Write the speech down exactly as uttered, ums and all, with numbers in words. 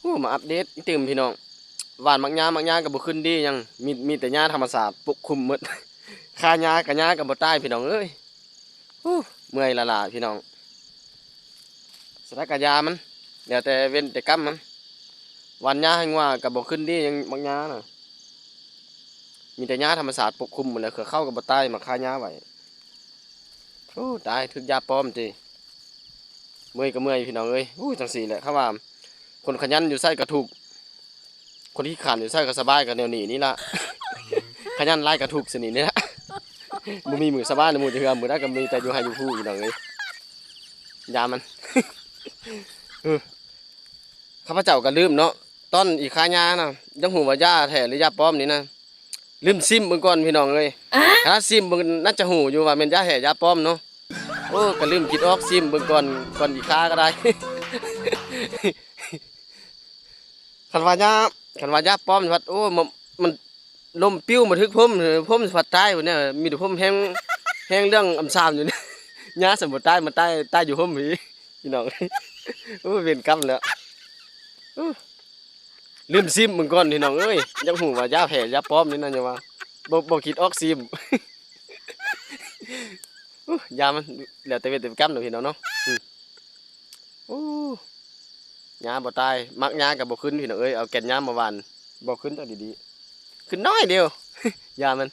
โอ้ มาอัปเดตอีกตื่มพี่น้อง หว่านหมากหญ้า หมากหญ้าก็บ่ขึ้นดีหยัง มี มีแต่หญ้าธรรมชาติปกคลุมหมด คาหญ้าก็หญ้าก็บ่ตายพี่น้องเอ้ย โอ้ เมื่อยล้าๆพี่น้อง สถานการณ์ยามัน แล้วแต่เวรแต่กรรมมัน หว่านหญ้าให้งัวก็บ่ขึ้นดีหยังหมากหญ้าน่ะ มีแต่หญ้าธรรมชาติปกคลุมหมดแล้ว เขือเข้าก็บ่ตาย มาคาหญ้าไว้ โอ้ ตาย ถืกยาปลอมติ เมื่อยก็เมื่อยพี่น้องเอ้ย โอ้ จั่งซี้แหละ เขาว่า คนขยันอยู่ไสก็ทุกข์ คนขี้คร้านอยู่ไสก็สบาย ก็แนวนี้นี่ล่ะ ขยันหลายก็ทุกข์ ซะนี่นี่ล่ะ บ่มีมื้อสบายในหมู่จักเทื่อ มื้อใดก็มีแต่อยู่ไฮ่อยู่ภูพี่น้องเอ้ย ยามัน เออ ข้าพเจ้าก็ลืมเนาะ ตอนอีคายานะ ยังฮู้ว่ายาแท้หรือยาปลอมนี่นะ ลืมซิมเบิ่งก่อนพี่น้องเอ้ย ถ้าซิมเบิ่งน่าจะฮู้อยู่ว่าแม่นยาแท้ยาปลอมเนาะ โอ้ ก็ลืมคิดออก ซิมเบิ่งก่อน ก่อนอีคาก็ได้ คันว่ายา คันว่ายาปลอมนี่พัด โอ้ มัน มันลมปิวมาถึกผม ผมสิพัดตายบัดเนี่ย มีแต่ผมแฮง แฮงเรื่องอำซามอยู่เนี่ย ยาซั่นบ่ตาย มันตาย ตายอยู่ผมพี้ พี่น้อง โอ้ เวรกรรมแล้ว โอ้ ลืมซิมเบิ่งก่อนพี่น้องเอ้ย อยากฮู้ว่ายาแท้ยาปลอมนี่นะ อย่าว่า บ่ บ่คิดออกซิม โอ้ ยามัน แล้วแต่เวรแต่กรรมเนาะพี่น้องเนาะ อืม โอ้ หญ้าบ่ตาย หมากหญ้าก็บ่ขึ้นพี่น้องเอ้ย เอาแก่นหญ้ามาหว่าน บ่ขึ้นจักดีๆ ขึ้นน้อยเดียว ยามัน